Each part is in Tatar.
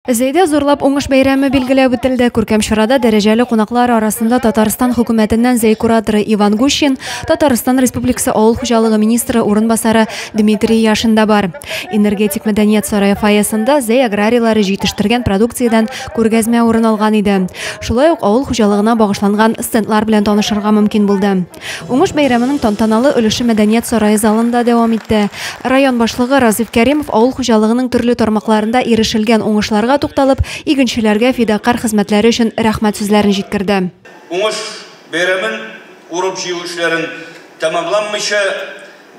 Зәйдә зурлап уңыш бәйрәме билгеләп үтелде. Күркәм чарада дәрәҗәле кунаклар арасында Татарстан хөкүмәтеннән Зәй кураторы Иван Гущин, Татарстан Республикасы авыл хуҗалыгы министры урынбасары Дмитрий Яшин да бар. Энергетик мәдәният сарае фойесында Зәй аграрийлары җитештергән продукциядән күргәзмә урын алган иде. Шулай ук авыл хуҗалыгына багышланган стендлар белән танышырга мөмкин булды. Уңыш бәйрәменең тантаналы өлеше мәдәният сарае залында дәвам итте. Район башлыгы Разиф Кәримов авыл хуҗалыгының төрле тармакларында ирешелгән уңышларга тукталып, игенчеләргә фидакарь хезмәтләре өчен рәхмәт сүзләрен җиткерде. Уңыш бәйрәмен урып-җыю эшләрен тәмамланмыйча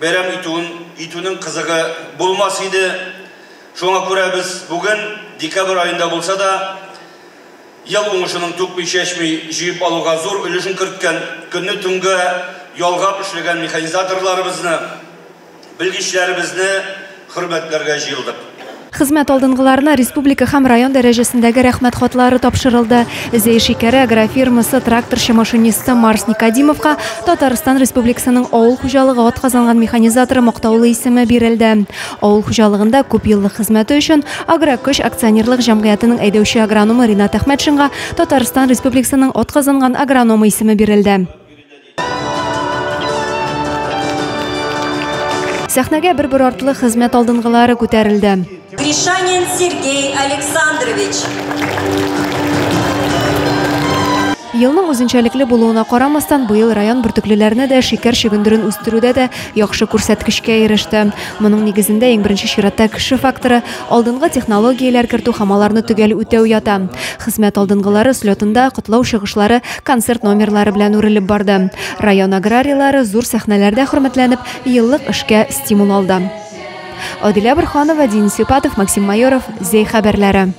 бәйрәм итүен итүнең кызыгы булмас иде. Шуңа күрә без бүген, декабрь аенда булса да, Ел уңышының түкми-чәчми җыеп алуга зур өлешен керткән, көнне төнгә ялгап эшләгән механизаторларыбызны, белгечләребезне хөрмәтләргә җыелдык. Хезмәт алдынгыларына республика һәм район дәрәҗәсендәге Рәхмәт хатлары тапшырылды. Зәй шикәре агрофирмасы тракторчы-машинисты Марс Никодимовка Татарстан Республикасының авыл хуҗалыгы атказанган механизаторы мактаулы исеме бирелде. Авыл хуҗалыгында күпьеллык хезмәте өчен Агрокөч акционерлык җәмгыятенең әйдәүче агрономы Ринат Әхмәтшинга Татарстан Республикасының атказанган агрономы исеме бирелде. Сәхнәгә бер-бер артлы хезмәт алдынгылары күтәрелде. Гришанин Сергей Александрович. Елның үзенчәлекле булуына карамастан, быел район бөртеклеләрне дә шикәр чөгендерен үстерүдә дә яхшы күрсәткечкә иреште. Моның нигезендә иң беренче чиратта кеше факторы, алдынгы технологияләр кертү һәм аларны төгәл үтәү ята. Хезмәт алдынгылары слетында котлау чыгышлары концерт номерлары белән үрелеп барды. Район аграрийлары зур сәхнәләрдә хөрмәтләнеп, еллык эшкә стимул алды. Адилә Борһанова, Денис Юпатов, Максим Майоров, Зәй хәбәрләре.